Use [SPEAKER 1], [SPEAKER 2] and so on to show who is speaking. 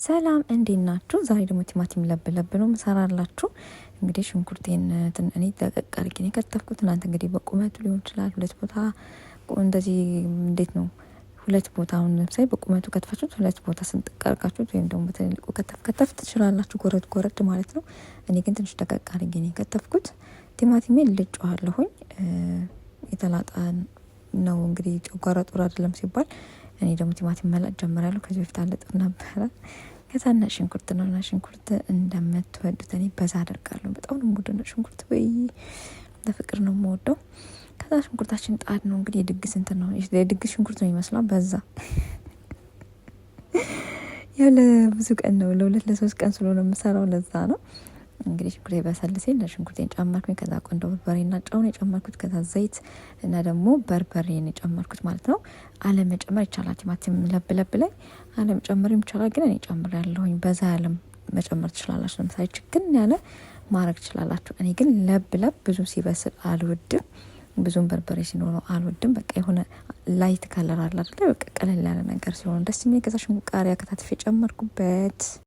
[SPEAKER 1] ሰላም እንዴት ናችሁ? ዛሬ ደግሞ ቲማቲም ለብ ለብ ነው ምሰራላችሁ። እንግዲህ ሽንኩርቴን እኔ ደቀቅ አድርጌ ነው የከተፍኩት። እናንተ እንግዲህ በቁመቱ ሊሆን ይችላል። ሁለት ቦታ እንደዚህ እንዴት ነው ሁለት ቦታ አሁን ለምሳሌ በቁመቱ ከትፋችሁት ሁለት ቦታ ስንጥቅ አድርጋችሁት ወይም ደግሞ በትልልቁ ከተፍ ከተፍ ትችላላችሁ፣ ጎረድ ጎረድ ማለት ነው። እኔ ግን ትንሽ ደቀቅ አድርጌ ነው የከተፍኩት። ቲማቲሜን ልጬዋለሁኝ። የተላጠ ነው እንግዲህ ጨጓራ ጥሩ አይደለም ሲባል እኔ ደግሞ ቲማቲም መላጥ ጀምራለሁ። ከዚህ በፊት አልጥም ነበረ። ከዛ ነጭ ሽንኩርት ነው። ነጭ ሽንኩርት እንደምትወዱት እኔ በዛ አደርጋለሁ። በጣም ነው የምወደው ነጭ ሽንኩርት፣ ወይ በፍቅር ነው የምወደው። ከዛ ሽንኩርታችን ጣድ ነው እንግዲህ የድግስ እንትን ነው የድግስ ሽንኩርት ነው ይመስላል። በዛ ያለ ብዙ ቀን ነው ለሁለት ለሶስት ቀን ስለሆነ የምሰራው ለዛ ነው። እንግዲህ ሽንኩርቴ በሰል ሲል ሽንኩርቴን ጨመርኩኝ። ከዛ ቆንዶ በርበሬና ጨውን የጨመርኩት፣ ከዛ ዘይት እና ደግሞ በርበሬን የጨመርኩት ማለት ነው። አለመጨመር ይቻላል። ቲማቲም ለብ ለብ ላይ አለመጨመርም ይቻላል፣ ግን እኔ ጨምሬያለሁኝ። በዛ ያለም መጨመር ትችላላችሁ። ለምሳሌ ችክን ያለ ማድረግ ትችላላችሁ። እኔ ግን ለብ ለብ ብዙ ሲበስል አልወድም። ብዙም በርበሬ ሲኖረው አልወድም። በቃ የሆነ light color አለ አይደለ? በቃ ቀለል ያለ ነገር ሲሆን ደስ የሚል። ከዛ ቃሪያ ከታትፌ ጨመርኩበት።